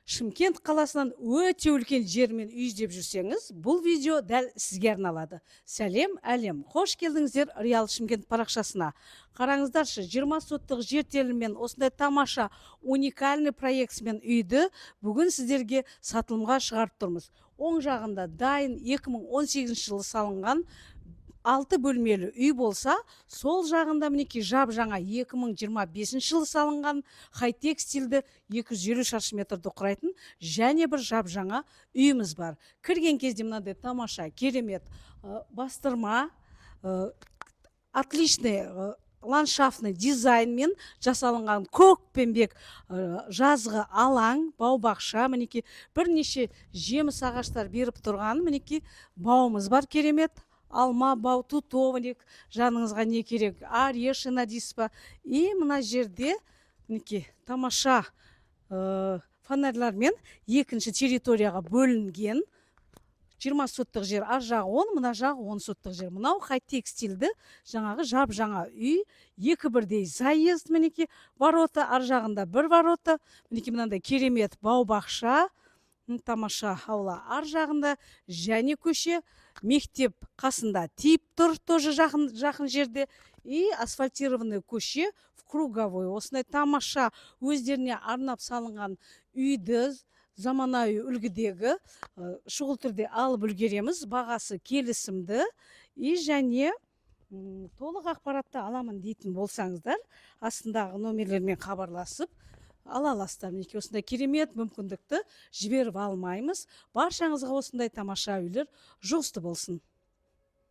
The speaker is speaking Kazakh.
Шымкент қаласынан өте үлкен жер мен үй іздеп жүрсеңіз, бұл видео дәл сізге арналады. Сәлем, әлем! Қош келдіңіздер Реал Шымкент парақшасына. Қараңыздаршы, 20 соттық жер телімімен осындай тамаша, уникальный проектісімен үйді бүгін сіздерге сатылымға шығарып тұрмыз. Оң жағында дайын 2018 жылы салынған алты бөлмелі үй болса, сол жағында, мінекей, жап жаңа 2025 жылы салынған хай-тек стильді 250 шаршы метрді құрайтын және бір жап жаңа үйіміз бар. Кірген кезде мынандай тамаша, керемет бастырма, отличный ландшафтный дизайнмен жасалынған көкпеңбек жазғы алаң, бау бақша, мінекей, бірнеше жеміс ағаштар беріп тұрған, мінекей, бауымыз бар керемет, алма бау, тутовник, жаныңызға не керек, орешина дейсіз ба. И мына жерде, мінекей, тамаша фонарьлармен екінші территорияға бөлінген 20 соттық жер. Ар жағы 10, мына жағы 10 соттық жер. Мынау хай-тек стильді жаңағы жап жаңа үй. Екі бірдей заезд, мінекей, ворота, ар жағында бір ворота, мінекей, мынандай керемет бау бақша, тамаша аула ар жағында және көше, мектеп қасында тиіп тұр, тоже жақын жақын жерде, и асфальтированный көше в круговой. Осындай тамаша, өздеріне арнап салынған үйді заманауи үлгідегі шұғыл түрде алып үлгереміз. Бағасы келісімді. И және толық ақпаратты аламын дейтін болсаңыздар, астындағы номерлермен хабарласып ала аласыздар. Мінекей, осындай керемет мүмкіндікті жіберіп алмаймыз. Баршаңызға осындай тамаша үйлер жұғысты болсын!